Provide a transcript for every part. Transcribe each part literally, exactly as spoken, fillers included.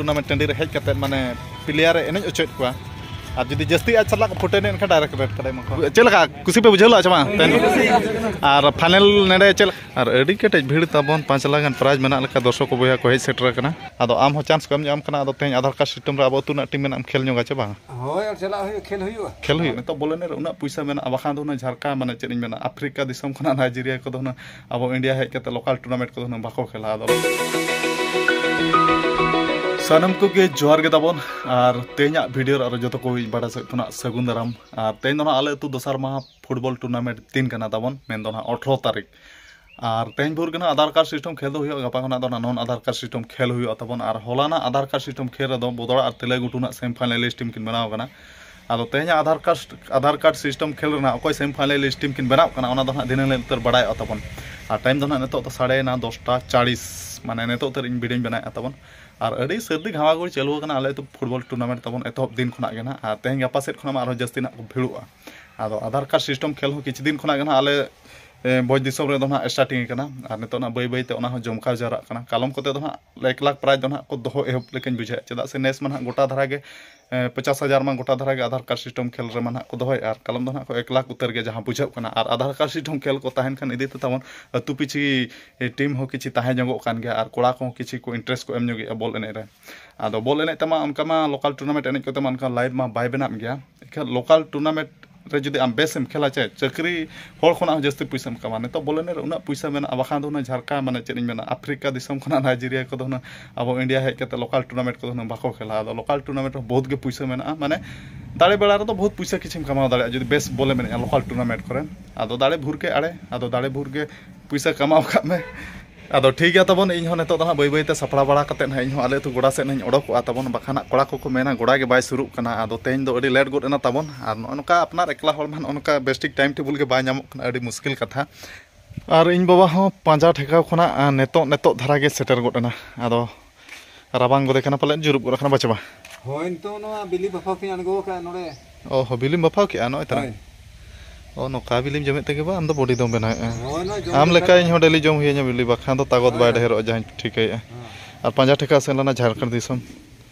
Tournament ᱴᱟᱺᱰᱤ ᱨᱮ ᱦᱮᱡ ᱠᱟᱛᱮᱫ ᱢᱟᱱᱮ ᱯᱞᱮᱭᱟᱨ ᱮ ᱮᱱᱮᱡ ᱦᱚᱪᱚᱭᱮᱫ ᱠᱚᱣᱟ᱾ ᱟᱨ ᱡᱩᱫᱤ ᱡᱟᱹᱥᱛᱤ ᱟᱡ ᱥᱟᱞᱟᱜ ᱠᱚ ᱯᱷᱩᱴᱟᱹᱱ ᱮᱱᱠᱷᱟᱱ ᱰᱟᱭᱨᱮᱠᱴ ᱨᱮᱰ ᱠᱟᱨᱰ ᱮᱢᱟ ᱠᱚᱣᱟ᱾ ᱪᱮᱫ ᱞᱮᱠᱟ ᱠᱩᱥᱤ ᱯᱮ ᱵᱩᱡᱷᱟᱹᱣ ᱞᱮᱫᱼᱟ ᱥᱮ ᱵᱟᱝ ᱛᱮᱦᱮᱧ? ᱟᱨ ᱯᱷᱟᱭᱱᱮᱞ ᱱᱮᱰᱮ ᱪᱮᱫ ᱞᱮᱠᱟ? ᱟᱨ ᱟᱹᱰᱤ ᱠᱮᱴᱮᱡ ᱵᱷᱤᱲ ᱛᱟᱵᱚᱱ, ᱯᱟᱸᱪ ᱞᱟᱠᱷ ᱜᱟᱱ ᱯᱨᱟᱭᱤᱡᱽ ᱢᱮᱱᱟᱜ ᱞᱮᱠᱟ ᱫᱚᱨᱥᱚᱠ ᱠᱚ ᱵᱚᱭᱦᱟ ᱠᱚ ᱦᱮᱡ ᱥᱮᱴᱮᱨ ᱟᱠᱟᱱᱟ᱾ ᱟᱫᱚ ᱟᱢ ᱦᱚᱸ ᱪᱟᱱᱥ ᱠᱚ ᱮᱢ ᱧᱟᱢ ᱠᱟᱱᱟ᱾ ᱟᱫᱚ ᱛᱮᱦᱮᱧ ᱟᱫᱷᱟᱨ ᱠᱟᱨᱰ ᱥᱤᱥᱴᱮᱢ ᱨᱮ ᱟᱵᱚ ᱟᱹᱛᱩ ᱨᱮᱱᱟᱜ ᱴᱤᱢ ᱢᱮᱱᱟᱜ ᱮᱢ ᱠᱷᱮᱞ ᱧᱚᱜᱟ ᱪᱮ ᱵᱟᱝ? ᱦᱳᱭ, ᱟᱨ ᱪᱟᱞᱟᱜ ᱦᱩᱭᱩᱜᱼᱟ, ᱠᱷᱮᱞ ᱦᱩᱭᱩᱜᱼᱟ᱾ ᱠᱷᱮᱞ ᱦᱩᱭᱩᱜᱼᱟ᱾ ᱱᱤᱛᱚᱜ ᱵᱚᱞ ᱮᱱᱮᱡ ᱨᱮ ᱩᱱᱟᱹᱜ ᱯᱩᱭᱥᱟᱹ ᱢᱮᱱᱟᱜᱼᱟ, ᱵᱟᱠᱷᱟᱱ ᱫᱚ ᱦᱩᱱᱟᱹᱝ ᱡᱷᱟᱨᱠᱷᱟᱸᱰ, ᱢᱟᱱᱮ ᱪᱮᱫ ᱤᱧ ᱢᱮᱱᱟ, ᱟᱯᱷᱨᱤᱠᱟ ᱫᱤᱥᱚᱢ ᱠᱷᱚᱱᱟᱜ ᱱᱟᱭᱡᱮᱨᱤᱭᱟ ᱠᱚᱫᱚ ᱦᱩᱱᱟᱹᱝ ᱟᱵᱚ ᱤᱱᱰᱤᱭᱟ ᱦᱮᱡ ᱠᱟᱛᱮ ᱞᱳᱠᱟᱞ ᱴᱩᱨᱱᱟᱢᱮᱱᱴ ᱠᱚᱫᱚ ᱦᱩᱱᱟᱹᱝ ᱵᱟᱠᱚ ᱠᱷᱮᱞᱟ᱾ ᱟᱫᱚ ᱥᱟᱱᱟᱢ ᱠᱚᱜᱮ ᱡᱚᱦᱟᱨ ᱜᱮ ᱛᱟᱵᱚᱱ, ᱟᱨ ᱛᱮᱦᱮᱧᱟᱜ ᱵᱷᱤᱰᱤᱭᱳ ᱨᱮ ᱟᱨᱚ ᱡᱚᱛᱚ ᱠᱚ ᱤᱧ ᱵᱟᱲᱟᱭ ᱥᱮᱫ ᱠᱷᱚᱱᱟᱜ ᱥᱟᱹᱜᱩᱱ ᱫᱟᱨᱟᱢ᱾ ᱟᱨ ᱛᱮᱦᱮᱧ ᱫᱚ ᱱᱟᱦᱟᱜ ᱟᱞᱮ ᱟᱹᱛᱩ ᱫᱚᱥᱟᱨ ᱢᱟᱦᱟ ᱯᱷᱩᱴᱵᱚᱞ ᱴᱩᱨᱱᱟᱢᱮᱱᱴ ᱫᱤᱱ ᱠᱟᱱᱟ ᱛᱟᱵᱚᱱ, ᱢᱮᱱᱫᱚ ᱱᱟᱦᱟᱜ ᱟᱴᱷᱨᱚ ᱛᱟᱹᱨᱤᱠᱷ᱾ ᱟᱨ ᱛᱮᱦᱮᱧ ᱵᱷᱳᱨ ᱜᱮ ᱱᱟᱦᱟᱜ ᱟᱫᱷᱟᱨ ᱠᱟᱨᱰ ᱥᱤᱥᱴᱮᱢ ᱠᱷᱮᱞ ᱫᱚ ᱦᱩᱭᱩᱜᱼᱟ, ᱜᱟᱯᱟ ᱠᱷᱚᱱᱟᱜ ᱫᱚ ᱱᱟᱦᱟᱜ ᱱᱚᱱ ᱟᱫᱷᱟᱨ ᱠᱟᱨᱰ ᱥᱤᱥᱴᱮᱢ ᱠᱷᱮᱞ ᱦᱩᱭᱩᱜᱼᱟ ᱛᱟᱵᱚᱱ᱾ ᱟᱨ ᱦᱚᱞᱟᱱᱟᱜ ᱟᱫᱷᱟᱨ ᱠᱟᱨᱰ ᱥᱤᱥᱴᱮᱢ ᱠᱷᱮᱞ ᱨᱮᱫᱚ ᱵᱚᱫᱚᱲᱟ ᱟᱨ ᱛᱤᱞᱟᱹᱭ ᱜᱷᱩᱴᱩ ᱱᱟᱦᱟᱜ ᱥᱮᱢᱤ ᱯᱷᱟᱭᱱᱟᱞᱤᱥᱴ ᱴᱤᱢ ᱠᱤᱱ ᱵᱮᱱᱟᱣ ᱟᱠᱟᱱᱟ᱾ ᱟᱫᱚ ᱛᱮᱦᱮᱧᱟᱜ Aadhaar card, Aadhaar card system ᱠᱷᱮᱞ ᱨᱮᱱᱟᱜ ᱚᱠᱚᱭ ᱥᱮᱢᱤ ᱯᱷᱟᱭᱱᱟᱞᱤᱥᱴ ᱴᱤᱢ ᱠᱤᱱ ᱵᱮᱱᱟᱣ ᱠᱟᱱᱟ, ᱚᱱᱟ ᱫᱚ ᱱᱟᱦᱟᱜ ᱫᱷᱤᱱᱟᱹᱝ ᱦᱤᱞᱳᱜ ᱩᱛᱟᱹᱨ ᱵᱟᱲᱟᱭᱚᱜᱼᱟ ᱛᱟᱵᱚᱱ᱾ ᱟᱨ ᱴᱟᱭᱤᱢ ᱫᱚ ᱱᱟᱦᱟᱜ ᱱᱤᱛᱚᱜ ᱫᱚ ᱥᱟᱲᱮ ᱱᱚ, ᱫᱚᱥᱴᱟ ᱪᱟᱲᱤᱥ, ᱢᱟᱱᱮ ᱱᱤᱛᱚᱜ ᱩᱛᱟᱹᱨ ᱤᱧ ᱵᱷᱤᱰᱤᱭᱳᱧ ᱵᱮᱱᱟᱣᱮᱫᱼᱟ ᱛᱟᱵᱚᱱ᱾ ᱟᱨ ᱟᱹᱰᱤ ᱥᱟᱹᱨᱫᱤ ᱜᱷᱟᱢᱟᱜᱷᱩᱲ ᱪᱟᱹᱞᱩ ᱟᱠᱟᱱᱟ ᱟᱞᱮ ᱟᱹᱛᱩ ᱯᱷᱩᱴᱵᱚᱞ ᱴᱩᱨᱱᱟᱢᱮᱱᱴ ᱛᱟᱵᱚᱱ ᱮᱛᱚᱦᱚᱵ ᱫᱤᱱ ᱠᱷᱚᱱᱟᱜ ᱜᱮ ᱱᱟᱦᱟᱜ᱾ ᱟᱨ ᱛᱮᱦᱮᱧ ᱜᱟᱯᱟ ᱥᱮᱫ ᱠᱷᱚᱱᱟᱜ ᱢᱟ ᱟᱨᱦᱚᱸ ᱡᱟᱹᱥᱛᱤ ᱱᱟᱦᱟᱜ ᱠᱚ ᱵᱷᱤᱲᱚᱜᱼᱟ᱾ ᱟᱫᱚ ᱟᱫᱷᱟᱨ ᱠᱟᱨᱰ ᱥᱤᱥᱴᱮᱢ ᱠᱷᱮᱞ ᱦᱚᱸ ᱠᱤᱪᱷᱩ ᱫᱤᱱ ᱠᱷᱚᱱᱟᱜ ᱜᱮ ᱱᱟᱦᱟᱜ ᱟᱞᱮ, ᱮ, ᱵᱷᱚᱸᱡᱽ ᱫᱤᱥᱚᱢ ᱨᱮᱫᱚ ᱱᱟᱦᱟᱜ ᱥᱴᱟᱨᱴᱤᱝ ᱟᱠᱟᱱᱟ᱾ ᱟᱨ ᱱᱤᱛᱚᱜ ᱱᱟᱦᱟᱜ ᱵᱟᱹᱭ ᱵᱟᱹᱭ ᱛᱮ ᱚᱱᱟ ᱦᱚᱸ ᱡᱚᱢᱠᱟᱣ ᱡᱟᱣᱨᱟᱜ ᱠᱟᱱᱟ᱾ ᱠᱟᱞᱚᱢ ᱠᱚᱛᱮ ᱫᱚ ᱱᱟᱦᱟᱜ ᱮᱠ ᱞᱟᱠᱷ ᱯᱨᱟᱭᱤᱡᱽ ᱫᱚ ᱱᱟᱦᱟᱜ ᱠᱚ ᱫᱚᱦᱚ ᱮᱦᱚᱵ ᱞᱮᱠᱟᱧ ᱵᱩᱡᱷᱟᱹᱣᱮᱫ, ᱪᱮᱫᱟᱜ ᱥᱮ ᱱᱮᱥ ᱢᱟ ᱱᱟᱦᱟᱜ ᱜᱚᱴᱟ ᱫᱷᱟᱨᱟ ᱜᱮ, ᱮ, ᱯᱚᱪᱟᱥ ᱦᱟᱡᱟᱨ ᱢᱟ ᱜᱚᱴᱟ ᱫᱷᱟᱨᱟ ᱜᱮ ᱟᱫᱷᱟᱨ ᱠᱟᱨᱰ ᱥᱤᱥᱴᱮᱢ ᱠᱷᱮᱞ ᱨᱮᱢᱟ ᱱᱟᱦᱟᱜ ᱠᱚ ᱫᱚᱦᱚᱭᱮᱫᱼᱟ᱾ ᱟᱨ ᱠᱟᱞᱚᱢ ᱫᱚ ᱱᱟᱦᱟᱜ ᱠᱚ ᱮᱠ ᱞᱟᱠᱷ ᱩᱛᱟᱹᱨ ᱜᱮᱭᱟ ᱡᱟᱦᱟᱸ ᱵᱩᱡᱷᱟᱹᱜ ᱠᱟᱱᱟ᱾ ᱟᱨ ᱟᱫᱷᱟᱨ ᱠᱟᱨᱰ ᱥᱤᱥᱴᱮᱢ ᱠᱷᱮᱞ ᱠᱚ ᱛᱟᱦᱮᱱ ᱠᱷᱟᱱ ᱤᱫᱤ ᱛᱮ ᱛᱟᱵᱚᱱ ᱟᱹᱛᱩ ᱯᱤᱪᱷᱤ, ᱮ, ᱴᱤᱢ ᱦᱚᱸ ᱠᱤᱪᱷᱤ ᱛᱟᱦᱮᱸ ᱧᱚᱜᱚᱜ ᱠᱟᱱ ᱜᱮᱭᱟ ᱟᱨ ᱠᱚᱲᱟ ᱠᱚᱦᱚᱸ ᱠᱤᱪᱷᱤ ᱠᱚ ᱤᱱᱴᱟᱨᱮᱥᱴ ᱠᱚ ᱮᱢ ᱧᱚᱜᱮᱜᱼᱟ ᱵᱚᱞ ᱮᱱᱮᱡ ᱨᱮ᱾ ᱟᱫᱚ ᱵᱚᱞ ᱮᱱᱮᱡ ᱛᱮᱢᱟ ᱚᱱᱠᱟ ᱢᱟ ᱞᱳᱠᱟᱞ ᱴᱩᱨᱱᱟᱢᱮᱱᱴ ᱮᱱᱮᱡ ᱠᱚᱛᱮ ᱢᱟ ᱚᱱᱠᱟ ᱞᱟᱭᱤᱵᱷ ᱢᱟ ᱵᱟᱭ ᱵᱮᱱᱟᱜ ᱜᱮᱭᱟ᱾ ᱮᱱᱠᱷᱟᱱ ᱞᱳᱠᱟᱞ ᱴᱩᱨᱱᱟᱢᱮᱱᱴ ᱨᱮ ᱡᱩᱫᱤ ᱟᱢ ᱵᱮᱥ ᱮᱢ ᱠᱷᱮᱞᱟ ᱪᱮ, ᱪᱟᱹᱠᱨᱤ ᱦᱚᱲ ᱠᱷᱚᱱᱟᱜ ᱦᱚᱸ ᱡᱟᱹᱥᱛᱤ ᱯᱩᱭᱥᱟᱹᱢ ᱠᱟᱢᱟᱣᱟ᱾ ᱱᱤᱛᱚᱜ ᱵᱚᱞ ᱮᱱᱮᱡ ᱨᱮ ᱩᱱᱟᱹᱜ ᱯᱩᱭᱥᱟᱹ ᱢᱮᱱᱟᱜᱼᱟ, ᱵᱟᱠᱷᱟᱱ ᱫᱚ ᱦᱩᱱᱟᱹᱝ ᱡᱷᱟᱨᱠᱷᱟᱸᱰ, ᱢᱟᱱᱮ ᱪᱮᱫ ᱤᱧ ᱢᱮᱱᱟ, ᱟᱯᱷᱨᱤᱠᱟ ᱫᱤᱥᱚᱢ ᱠᱷᱚᱱᱟᱜ ᱱᱟᱭᱡᱮᱨᱤᱭᱟ ᱠᱚᱫᱚ ᱦᱩᱱᱟᱹᱝ ᱟᱵᱚ ᱤᱱᱰᱤᱭᱟ ᱦᱮᱡ ᱠᱟᱛᱮ ᱞᱳᱠᱟᱞ ᱴᱩᱨᱱᱟᱢᱮᱱᱴ ᱠᱚᱫᱚ ᱦᱩᱱᱟᱹᱝ ᱵᱟᱠᱚ ᱠᱷᱮᱞᱟ᱾ ᱟᱫᱚ ᱞᱳᱠᱟᱞ ᱴᱩᱨᱱᱟᱢᱮᱱᱴ ᱨᱮ ᱵᱚᱦᱩᱛ ᱜᱮ ᱯᱩᱭᱥᱟᱹ ᱢᱮᱱᱟᱜᱼᱟ, ᱢᱟᱱᱮ ᱫᱟᱲᱮ ᱵᱮᱲᱟ ᱨᱮᱫᱚ ᱵᱚᱦᱩᱛ ᱯᱩᱭᱥᱟᱹ ᱠᱤᱪᱷᱩᱢ ᱠᱟᱢᱟᱣ ᱫᱟᱲᱮᱭᱟᱜᱼᱟ ᱡᱩᱫᱤ ᱵᱮᱥ ᱵᱚᱞᱮᱢ ᱮᱱᱮᱡᱼᱟ ᱞᱳᱠᱟᱞ ᱴᱩᱨᱱᱟᱢᱮᱱᱴ ᱠᱚᱨᱮ᱾ ᱟᱫᱚ ᱫᱟᱲᱮ ᱵᱷᱩᱨ ᱜᱮ ᱟᱲᱮ, ᱟᱫᱚ ᱫᱟᱲᱮ ᱵᱷᱩᱨ ᱜᱮ ᱯᱩᱭᱥᱟᱹ ᱠᱟᱢᱟᱣ ᱠᱟᱜ ᱢᱮ᱾ ᱟᱫᱚ ᱴᱷᱤᱠ ᱜᱮᱭᱟ ᱛᱟᱵᱚᱱ, ᱤᱧ ᱦᱚᱸ ᱱᱤᱛᱚᱜ ᱫᱚ ᱦᱟᱸᱜ ᱵᱟᱹᱭ ᱵᱟᱹᱭ ᱛᱮ ᱥᱟᱯᱲᱟᱣ ᱵᱟᱲᱟ ᱠᱟᱛᱮᱫ ᱦᱟᱸᱜ ᱤᱧ ᱦᱚᱸ ᱟᱞᱮ ᱟᱹᱛᱩ ᱜᱚᱰᱟ ᱥᱮᱫ ᱦᱟᱸᱜ ᱤᱧ ᱚᱰᱚᱠᱚᱜᱼᱟ ᱛᱟᱵᱚᱱ, ᱵᱟᱠᱷᱟᱱ ᱦᱟᱸᱜ ᱠᱚᱲᱟ ᱠᱚᱠᱚ ᱢᱮᱱᱟ ᱜᱚᱰᱟ ᱜᱮ ᱵᱟᱭ ᱥᱩᱨᱩᱜ ᱠᱟᱱᱟ᱾ ᱟᱫᱚ ᱛᱮᱦᱮᱧ ᱫᱚ ᱟᱹᱰᱤ ᱞᱮᱴ ᱜᱚᱫ ᱮᱱᱟ ᱛᱟᱵᱚᱱ, ᱟᱨ ᱱᱚᱜᱼᱚ ᱱᱚᱝᱠᱟ ᱟᱯᱱᱟᱨ ᱮᱠᱞᱟ ᱦᱚᱲ ᱢᱟ ᱱᱚᱜᱼᱚ ᱱᱚᱝᱠᱟ ᱵᱮᱥ ᱴᱷᱤᱠ ᱴᱟᱭᱤᱢ ᱴᱮᱵᱤᱞ ᱜᱮ ᱵᱟᱭ ᱧᱟᱢᱚᱜ ᱠᱟᱱᱟ, ᱟᱹᱰᱤ ᱢᱩᱥᱠᱤᱞ ᱠᱟᱛᱷᱟ᱾ ᱟᱨ ᱤᱧ ᱵᱟᱵᱟ ᱦᱚᱸ ᱯᱟᱸᱡᱟ ᱴᱷᱮᱠᱟᱣ ᱠᱷᱚᱱᱟᱜ, ᱟᱸ, ᱱᱤᱛᱚᱜ, ᱱᱤᱛᱚᱜ ᱫᱷᱟᱨᱟ ᱜᱮ ᱥᱮᱴᱮᱨ ᱜᱚᱫ ᱮᱱᱟ᱾ ᱟᱫᱚ ᱨᱟᱵᱟᱝ ᱜᱚᱫᱮ ᱠᱟᱱᱟ ᱯᱟᱞᱮᱫ, ᱡᱩᱨᱩᱵ ᱜᱚᱫ ᱟᱠᱟᱱᱟ ᱵᱟᱪᱮ ᱵᱟ? ᱦᱳᱭ, ᱱᱤᱛᱚᱜ ᱱᱚᱣᱟ ᱵᱤᱞᱤ ᱵᱟᱯᱷᱟᱣ ᱠᱤᱱ ᱟᱬᱜᱚ ᱟᱠᱟᱫᱼᱟ ᱱᱚᱰᱮ᱾ ᱚ ᱦᱚᱸ, ᱵᱤᱞᱤᱢ ᱵᱟᱯᱷᱟᱣ ᱠᱮᱜᱼᱟ ᱱᱚᱜᱼᱚᱭ ᱛᱟᱨᱟ? ᱦᱳᱭ᱾ ᱚ, ᱱᱚᱝᱠᱟ ᱵᱤᱞᱤᱢ ᱡᱚᱢᱮᱫ ᱛᱮᱜᱮ ᱵᱟ ᱟᱢ ᱫᱚ ᱵᱚᱰᱤ ᱫᱚᱢ ᱵᱮᱱᱟᱣᱮᱫᱼᱟ᱾ ᱦᱳᱭ, ᱱᱚᱣᱟ ᱡᱚᱢ ᱟᱢ ᱞᱮᱠᱟ ᱞᱮᱠᱷᱟᱱ ᱤᱧ ᱦᱚᱸ ᱰᱮᱞᱤ ᱡᱚᱢ ᱦᱩᱭᱟᱹᱧᱟ ᱵᱤᱞᱤ, ᱵᱟᱠᱷᱟᱱ ᱫᱚ ᱛᱟᱜᱚᱛ ᱦᱳᱭ᱾ ᱵᱟᱭ ᱰᱷᱮᱨᱚᱜᱼᱟ ᱡᱟᱦᱟᱸᱧ ᱴᱷᱤᱠᱟᱹᱭᱮᱫᱼᱟ᱾ ᱦᱮᱸ᱾ ᱟᱨ ᱯᱟᱸᱡᱟ ᱴᱷᱮᱠᱟ ᱥᱮᱱ ᱞᱮᱱᱟ ᱡᱷᱟᱲᱠᱷᱚᱸᱰ ᱫᱤᱥᱚᱢ,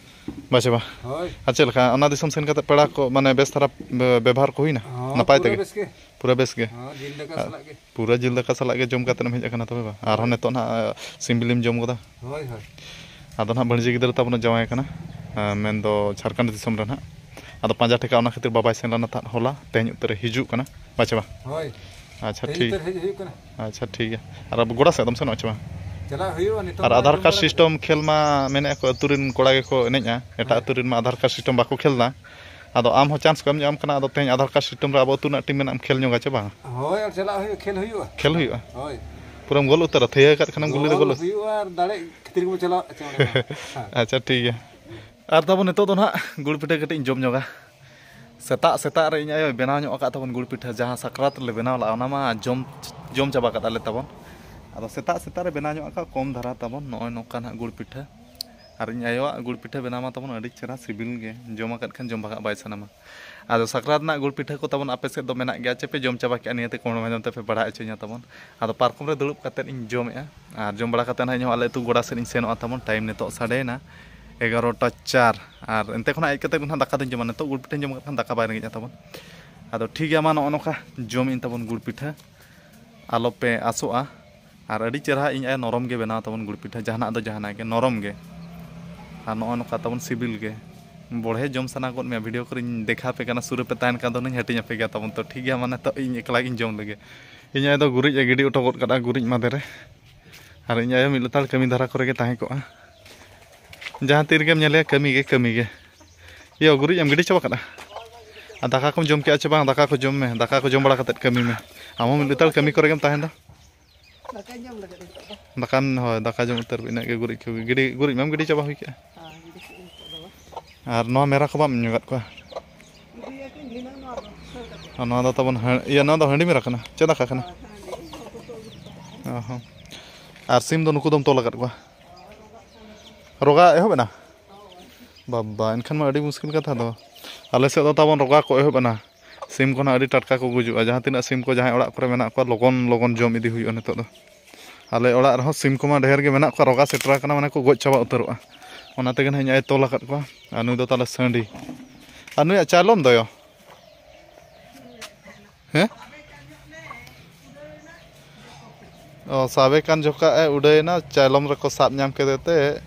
ᱵᱟᱪᱮ ᱵᱟ? ᱦᱳᱭ᱾ ᱟᱨ ᱪᱮᱫ ᱞᱮᱠᱟ ᱚᱱᱟ ᱫᱤᱥᱚᱢ ᱥᱮᱱ ᱠᱟᱛᱮ ᱯᱮᱲᱟ ᱠᱚ ᱢᱟᱱᱮ ᱵᱮᱥ ᱫᱷᱟᱨᱟ ᱵᱮ-, ᱵᱮᱵᱚᱦᱟᱨ ᱠᱚ ᱦᱩᱭᱱᱟ? ᱦᱚᱸ, ᱱᱟᱯᱟᱭ ᱯᱩᱨᱟᱹ ᱛᱮᱜᱮ? ᱵᱮᱥ ᱜᱮ᱾ ᱯᱩᱨᱟᱹ ᱵᱮᱥ ᱜᱮ? ᱦᱚᱸ, ᱡᱤᱞ ᱫᱟᱠᱟ ᱟᱨ ᱥᱟᱞᱟᱜ ᱜᱮ᱾ ᱯᱩᱨᱟᱹ ᱡᱤᱞ ᱫᱟᱠᱟ ᱥᱟᱞᱟᱜ ᱜᱮ ᱡᱚᱢ ᱠᱟᱛᱮ ᱮᱢ ᱦᱮᱡ ᱟᱠᱟᱱᱟ ᱛᱚᱵᱮ ᱵᱟ? ᱟᱨᱦᱚᱸ ᱦᱳᱭ᱾ ᱱᱤᱛᱚᱜ ᱱᱟᱦᱟᱜ, ᱟ, ᱥᱤᱢ ᱵᱤᱞᱤᱢ ᱡᱚᱢ ᱜᱚᱫᱟ? ᱦᱳᱭ, ᱦᱳᱭ᱾ ᱟᱫᱚ ᱱᱟᱦᱟᱜ ᱵᱷᱟᱹᱬᱡᱤ ᱜᱤᱫᱽᱨᱟᱹ ᱛᱟᱵᱚᱱ ᱡᱟᱶᱟᱭ ᱠᱟᱱᱟ, ᱟ, ᱢᱮᱱᱫᱚ ᱡᱷᱟᱲᱠᱷᱚᱸᱰ ᱫᱤᱥᱚᱢ ᱨᱮ ᱱᱟᱦᱟᱜ᱾ ᱟᱫᱚ ᱯᱟᱸᱡᱟ ᱴᱷᱮᱠᱟ ᱚᱱᱟ ᱠᱷᱟᱹᱛᱤᱨ ᱵᱟᱵᱟᱭ ᱥᱮᱱ ᱞᱮᱱᱟ ᱛᱟᱦᱮᱸᱫ ᱦᱚᱞᱟ, ᱛᱮᱦᱮᱧ ᱩᱛᱟᱹᱨᱮ ᱦᱤᱡᱩᱜ ᱠᱟᱱᱟ, ᱵᱟᱪᱮ ᱵᱟ? ᱦᱳᱭ᱾ ᱟᱪᱪᱷᱟ, ᱛᱮᱦᱮᱧ ᱴᱷᱤᱠ᱾ ᱩᱛᱟᱹᱨ ᱦᱮᱡ ᱦᱩᱭᱩᱜ ᱠᱟᱱᱟ᱾ ᱟᱪᱪᱷᱟ, ᱴᱷᱤᱠ ᱜᱮᱭᱟ᱾ ᱟᱨ ᱟᱵᱚ ᱜᱚᱰᱟ ᱥᱮᱫ ᱫᱚᱢ ᱥᱮᱱᱚᱜᱼᱟ ᱪᱮ ᱵᱟᱝ? ᱪᱟᱞᱟᱜ ᱦᱩᱭᱩᱜᱼᱟ, ᱱᱤᱛᱚᱜ ᱟᱨ ᱢᱟ ᱟᱫᱷᱟᱨ ᱡᱚᱢ ᱠᱟᱨᱰ ᱵᱟᱲᱟ ᱥᱤᱥᱴᱮᱢ ᱠᱷᱮᱞ ᱢᱟ ᱢᱮᱱᱮᱫᱼᱟ ᱠᱚ ᱟᱹᱛᱩ ᱨᱮᱱ ᱠᱚᱲᱟ ᱜᱮᱠᱚ ᱮᱱᱮᱡᱼᱟ, ᱮᱴᱟᱜ ᱦᱮᱸ᱾ ᱟᱹᱛᱩ ᱨᱮᱱ ᱢᱟ ᱟᱫᱷᱟᱨ ᱠᱟᱨᱰ ᱥᱤᱥᱴᱮᱢ ᱵᱟᱠᱚ ᱠᱷᱮᱞ ᱮᱫᱟ᱾ ᱟᱫᱚ ᱟᱢ ᱦᱚᱸ ᱪᱟᱱᱥ ᱠᱚ ᱮᱢ ᱧᱚᱜ ᱟᱢ ᱠᱟᱱᱟ, ᱟᱫᱚ ᱛᱮᱦᱮᱧ ᱟᱫᱷᱟᱨ ᱠᱟᱨᱰ ᱥᱤᱥᱴᱮᱢ ᱨᱮ ᱟᱵᱚ ᱟᱹᱛᱩ ᱨᱮᱱᱟᱜ ᱴᱤᱢ ᱢᱮᱱᱟᱜ ᱮᱢ ᱠᱷᱮᱞ ᱧᱚᱜᱟ ᱪᱮ ᱵᱟᱝ? ᱦᱳᱭ, ᱟᱨ ᱪᱟᱞᱟᱜ ᱦᱩᱭᱩᱜᱼᱟ, ᱠᱷᱮᱞ ᱦᱩᱭᱩᱜᱼᱟ᱾ ᱠᱷᱮᱞ ᱦᱩᱭᱩᱜᱼᱟ? ᱦᱳᱭ᱾ ᱯᱩᱨᱟᱹᱢ ᱜᱳᱞ ᱩᱛᱟᱹᱨᱟ, ᱛᱷᱟᱹᱭᱟᱹ ᱟᱠᱟᱫ ᱠᱷᱟᱱᱮᱢ ᱜᱩᱞᱤ ᱨᱮ ᱜᱳᱞ ᱜᱳᱞ᱾ ᱦᱩᱭᱩᱜᱼᱟ, ᱟᱨ ᱫᱟᱲᱮ ᱠᱷᱟᱹᱛᱤᱨ ᱜᱮᱵᱚ ᱪᱟᱞᱟᱜᱼᱟ, ᱪᱮ ᱚᱸᱰᱮ ᱫᱚ᱾ ᱦᱮᱸ᱾ ᱟᱪᱪᱷᱟ, ᱴᱷᱤᱠ ᱜᱮᱭᱟ᱾ ᱟᱨ ᱛᱟᱵᱚᱱ ᱱᱤᱛᱚᱜ ᱫᱚ ᱱᱟᱦᱟᱜ ᱜᱩᱲ ᱯᱤᱴᱷᱟᱹ ᱠᱟᱹᱴᱤᱡ ᱤᱧ ᱡᱚᱢ ᱧᱚᱜᱟ᱾ ᱥᱮᱛᱟᱜ ᱥᱮᱛᱟᱜ ᱨᱮ ᱤᱧ ᱟᱭᱳᱭ ᱵᱮᱱᱟᱣ ᱧᱚᱜ ᱟᱠᱟᱫ ᱛᱟᱵᱚᱱ ᱜᱩᱲ ᱯᱤᱴᱷᱟᱹ, ᱡᱟᱦᱟᱸ ᱥᱟᱠᱨᱟᱛ ᱨᱮᱞᱮ ᱵᱮᱱᱟᱣ ᱞᱟᱜᱼᱟ, ᱚᱱᱟ ᱢᱟ ᱡᱚᱢ, ᱡᱚᱢ ᱪᱟᱵᱟ ᱠᱟᱫ ᱟᱞᱮ ᱛᱟᱵᱚᱱ᱾ ᱟᱫᱚ ᱥᱮᱛᱟᱜ ᱥᱮᱛᱟᱜ ᱨᱮ ᱵᱮᱱᱟᱣ ᱧᱚᱜ ᱟᱠᱟᱫ ᱠᱚᱢ ᱫᱷᱟᱨᱟ ᱛᱟᱵᱚᱱ ᱱᱚᱜᱼᱚᱭ ᱱᱚᱝᱠᱟ ᱱᱟᱦᱟᱜ ᱜᱩᱲ ᱯᱤᱴᱷᱟᱹ᱾ ᱟᱨ ᱤᱧ ᱟᱭᱳᱣᱟᱜ ᱜᱩᱲ ᱯᱤᱴᱷᱟᱹ ᱵᱮᱱᱟᱣ ᱢᱟ ᱛᱟᱵᱚᱱ ᱟᱹᱰᱤ ᱪᱮᱦᱨᱟ ᱥᱤᱵᱤᱞ ᱜᱮ, ᱡᱚᱢ ᱟᱠᱟᱫ ᱠᱷᱟᱱ ᱡᱚᱢ ᱵᱷᱟᱜᱟᱜ ᱵᱟᱭ ᱥᱟᱱᱟᱢᱟ᱾ ᱟᱫᱚ ᱥᱟᱠᱨᱟᱛ ᱨᱮᱱᱟᱜ ᱜᱩᱲ ᱯᱤᱴᱷᱟᱹ ᱠᱚ ᱛᱟᱵᱚᱱ ᱟᱯᱮ ᱥᱮᱫ ᱫᱚ ᱢᱮᱱᱟᱜ ᱜᱮᱭᱟ ᱪᱮ ᱯᱮ ᱡᱚᱢ ᱪᱟᱵᱟ ᱠᱮᱜᱼᱟ? ᱱᱤᱭᱟᱹᱛᱮ comment ᱢᱟᱫᱽᱫᱷᱚᱢ ᱛᱮ ᱯᱮ ᱵᱟᱲᱟᱭ ᱦᱚᱪᱚᱧᱟ ᱛᱟᱵᱚᱱ᱾ ᱟᱫᱚ ᱯᱟᱨᱠᱚᱢ ᱨᱮ ᱫᱩᱲᱩᱵ ᱠᱟᱛᱮᱫ ᱤᱧ ᱡᱚᱢᱮᱜᱼᱟ, ᱟᱨ ᱡᱚᱢ ᱵᱟᱲᱟ ᱠᱟᱛᱮᱫ ᱱᱟᱦᱟᱜ ᱤᱧ ᱦᱚᱸ ᱟᱞᱮ ᱟᱹᱛᱩ ᱜᱚᱰᱟ ᱥᱮᱫ ᱤᱧ ᱥᱮᱱᱚᱜᱼᱟ ᱛᱟᱵᱚᱱ᱾ ᱴᱟᱭᱤᱢ ᱱᱤᱛᱚᱜ ᱥᱟᱰᱮᱭᱮᱱᱟ ᱮᱜᱟᱨᱚᱴᱟ ᱪᱟᱨ, ᱟᱨ ᱚᱱᱛᱮ ᱠᱷᱚᱱᱟᱜ ᱦᱮᱡ ᱠᱟᱛᱮᱫ ᱱᱟᱦᱟᱜ ᱫᱟᱠᱟ ᱫᱚᱧ ᱡᱚᱢᱟ᱾ ᱱᱤᱛᱚᱜ ᱜᱩᱲ ᱯᱤᱴᱷᱟᱹᱧ ᱡᱚᱢ ᱠᱟᱜ ᱠᱷᱟᱱ ᱫᱟᱠᱟ ᱵᱟᱭ ᱨᱮᱸᱜᱮᱡᱼᱟ ᱛᱟᱵᱚᱱ᱾ ᱟᱫᱚ ᱴᱷᱤᱠ ᱜᱮᱭᱟ, ᱢᱟ ᱱᱚᱜᱼᱚ ᱱᱚᱝᱠᱟ ᱡᱚᱢᱮᱜ ᱟᱹᱧ ᱛᱟᱵᱚᱱ ᱜᱩᱲ ᱯᱤᱴᱷᱟᱹ᱾ ᱟᱞᱚᱯᱮ ᱟᱥᱚᱜᱼᱟ᱾ ᱟᱨ ᱟᱹᱰᱤ ᱪᱮᱦᱨᱟ ᱤᱧ ᱟᱭᱳ ᱱᱚᱨᱚᱢ ᱜᱮ ᱵᱮᱱᱟᱣ ᱛᱟᱵᱚᱱ ᱜᱩᱲ ᱯᱤᱴᱷᱟᱹ, ᱡᱟᱦᱟᱱᱟᱜ ᱫᱚ ᱡᱟᱦᱟᱱᱟᱜ ᱜᱮ ᱱᱚᱨᱚᱢ ᱜᱮ, ᱟᱨ ᱱᱚᱜᱼᱚ ᱱᱚᱝᱠᱟ ᱛᱟᱵᱚᱱ ᱥᱤᱵᱤᱞ ᱜᱮ᱾ ᱵᱚᱲᱦᱮ ᱡᱚᱢ ᱥᱟᱱᱟ ᱜᱚᱫ ᱢᱮᱭᱟ, ᱵᱷᱤᱰᱤᱭᱳ ᱠᱚᱨᱮᱧ ᱫᱮᱠᱷᱟᱣ ᱟᱯᱮ ᱠᱟᱱᱟ, ᱥᱩᱨ ᱨᱮᱯᱮ ᱛᱟᱦᱮᱱ ᱠᱷᱟᱱ ᱫᱚ ᱦᱩᱱᱟᱹᱧ ᱦᱟᱹᱴᱤᱧ ᱟᱯᱮ ᱜᱮᱭᱟ ᱛᱟᱵᱚᱱ᱾ ᱛᱚ ᱴᱷᱤᱠ ᱜᱮᱭᱟ, ᱢᱟ ᱱᱤᱛᱚᱜ ᱤᱧ ᱮᱠᱞᱟ ᱜᱤᱧ ᱡᱚᱢ ᱞᱮᱜᱮ᱾ ᱤᱧ ᱟᱭᱳ ᱫᱚ ᱜᱩᱨᱤᱡ ᱮ ᱜᱤᱰᱤ ᱦᱚᱴᱚ ᱜᱚᱫ ᱠᱟᱫᱟ ᱜᱩᱨᱤᱡ ᱢᱟᱫᱮ ᱨᱮ, ᱟᱨ ᱤᱧ ᱟᱭᱳ ᱢᱤᱫ ᱞᱮᱛᱟᱲ ᱠᱟᱹᱢᱤ ᱫᱷᱟᱨᱟ ᱠᱚᱨᱮ ᱜᱮ ᱛᱟᱦᱮᱸ ᱠᱚᱜᱼᱟ᱾ ᱡᱟᱦᱟᱸ ᱛᱤ ᱨᱮᱜᱮᱢ ᱧᱮᱞᱮᱭᱟ ᱠᱟᱹᱢᱤ ᱜᱮ, ᱠᱟᱹᱢᱤ ᱜᱮ᱾ ᱤᱭᱟᱹ, ᱜᱩᱨᱤᱡ ᱮᱢ ᱜᱤᱰᱤ ᱪᱟᱵᱟ ᱠᱟᱫᱟ? ᱟᱨ ᱫᱟᱠᱟ ᱠᱚᱢ ᱡᱚᱢ ᱠᱮᱜᱼᱟ ᱪᱮ ᱵᱟᱝ? ᱫᱟᱠᱟ ᱠᱚ ᱡᱚᱢ ᱢᱮ, ᱫᱟᱠᱟ ᱠᱚ ᱡᱚᱢ ᱵᱟᱲᱟ ᱠᱟᱛᱮᱫ ᱠᱟᱹᱢᱤ ᱢᱮ᱾ ᱟᱢ ᱦᱚᱸ ᱢᱤᱫ ᱞᱮᱛᱟᱲ ᱠᱟᱹᱢᱤ ᱠᱚᱨᱮ ᱜᱮᱢ ᱛᱟᱦᱮᱱ ᱫᱚ᱾ ᱫᱟᱠᱟᱧ ᱡᱚᱢ ᱞᱟᱹᱜᱤᱫ ᱱᱤᱛᱚᱜ ᱫᱚ᱾ ᱫᱟᱠᱟᱢ, ᱦᱳᱭ, ᱫᱟᱠᱟ ᱡᱚᱢ ᱩᱛᱟᱹᱨ ᱤᱱᱟᱹᱜ ᱜᱮ, ᱜᱩᱨᱤᱡ ᱠᱚ ᱜᱤᱰᱤ, ᱜᱩᱨᱤᱡ ᱢᱟᱢ ᱜᱤᱰᱤ ᱪᱟᱵᱟ ᱦᱩᱭ ᱠᱮᱜᱼᱟ᱾ ᱦᱮᱸ, ᱜᱤᱰᱤ ᱠᱮᱜᱼᱟᱹᱧ ᱱᱤᱛᱚᱜ ᱫᱚ᱾ ᱟᱨ ᱱᱚᱣᱟ ᱢᱮᱨᱟ ᱠᱚ ᱵᱟᱢ ᱧᱩ ᱠᱟᱫ ᱠᱚᱣᱟ? ᱜᱤᱰᱤᱭᱟᱠᱚᱧ ᱫᱷᱤᱱᱟᱹᱝ ᱱᱚᱣᱟ ᱫᱚ ᱠᱷᱟᱹᱲ ᱠᱟᱛᱮ᱾ ᱟᱨ ᱱᱚᱣᱟ ᱫᱚ ᱛᱟᱵᱚᱱ ᱦᱟᱺ-, ᱤᱭᱟᱹ, ᱱᱚᱣᱟ ᱫᱚ ᱦᱟᱺᱰᱤ ᱢᱮᱨᱟ ᱠᱟᱱᱟ, ᱪᱮᱫ ᱫᱟᱠᱟ ᱠᱟᱱᱟ? ᱦᱮᱸ, ᱦᱟᱺᱰᱤ᱾ ᱚ ᱦᱚᱸ᱾ ᱟᱨ ᱥᱤᱢ ᱫᱚ ᱱᱩᱠᱩ ᱫᱚᱢ ᱛᱚᱞ ᱟᱠᱟᱫ ᱠᱚᱣᱟ? ᱨᱚᱜᱟ ᱮᱦᱚᱵ ᱮᱱᱟ? ᱵᱟᱵᱟ, ᱮᱱᱠᱷᱟᱱ ᱢᱟ ᱟᱹᱰᱤ ᱢᱩᱥᱠᱤᱞ ᱠᱟᱛᱷᱟ ᱫᱚ᱾ ᱟᱞᱮ ᱥᱮᱫ ᱫᱚ ᱛᱟᱵᱚᱱ ᱨᱚᱜᱟ ᱠᱚ ᱮᱦᱚᱵ ᱮᱱᱟ᱾ ᱥᱤᱢ ᱠᱚ ᱱᱟᱦᱟᱜ ᱟᱹᱰᱤ ᱴᱟᱴᱠᱟ ᱠᱚ ᱜᱩᱡᱩᱜᱼᱟ᱾ ᱡᱟᱦᱟᱸ ᱛᱤᱱᱟᱹᱜ ᱥᱤᱢ ᱠᱚ ᱡᱟᱦᱟᱸᱭ ᱚᱲᱟᱜ ᱠᱚᱨᱮ ᱢᱮᱱᱟᱜ ᱠᱚᱣᱟ, ᱞᱚᱜᱚᱱ ᱞᱚᱜᱚᱱ ᱡᱚᱢ ᱤᱫᱤ ᱦᱩᱭᱩᱜᱼᱟ ᱱᱤᱛᱚᱜ ᱫᱚ᱾ ᱟᱞᱮ ᱚᱲᱟᱜ ᱨᱮᱦᱚᱸ ᱥᱤᱢ ᱠᱚᱢᱟ ᱰᱷᱮᱨ ᱜᱮ ᱢᱮᱱᱟᱜ ᱠᱚᱣᱟ, ᱨᱚᱜᱟ ᱥᱮᱴᱮᱨ ᱟᱠᱟᱱᱟ, ᱢᱟᱱᱮ ᱠᱚ ᱜᱚᱡ ᱪᱟᱵᱟ ᱩᱛᱟᱹᱨᱚᱜᱼᱟ᱾ ᱚᱱᱟ ᱛᱮᱜᱮ ᱱᱟᱦᱟᱜ ᱤᱧ ᱟᱭ ᱛᱚᱞ ᱟᱠᱟᱫ ᱠᱚᱣᱟ᱾ ᱟᱨ ᱱᱩᱭ ᱫᱚ ᱛᱟᱞᱮ ᱥᱟᱺᱰᱤ᱾ ᱟᱨ ᱱᱩᱭᱟᱜ ᱪᱟᱭᱞᱚᱢ ᱫᱚᱭᱚ? ᱦᱮᱸ? ᱚ, ᱥᱟᱵᱮ ᱠᱟᱱ ᱡᱚᱠᱷᱟᱜ ᱮ ᱩᱰᱟᱹᱭᱮᱱᱟ, ᱪᱟᱭᱞᱚᱢ ᱨᱮᱠᱚ ᱥᱟᱵ ᱧᱟᱢ ᱠᱮᱫᱮ ᱛᱮ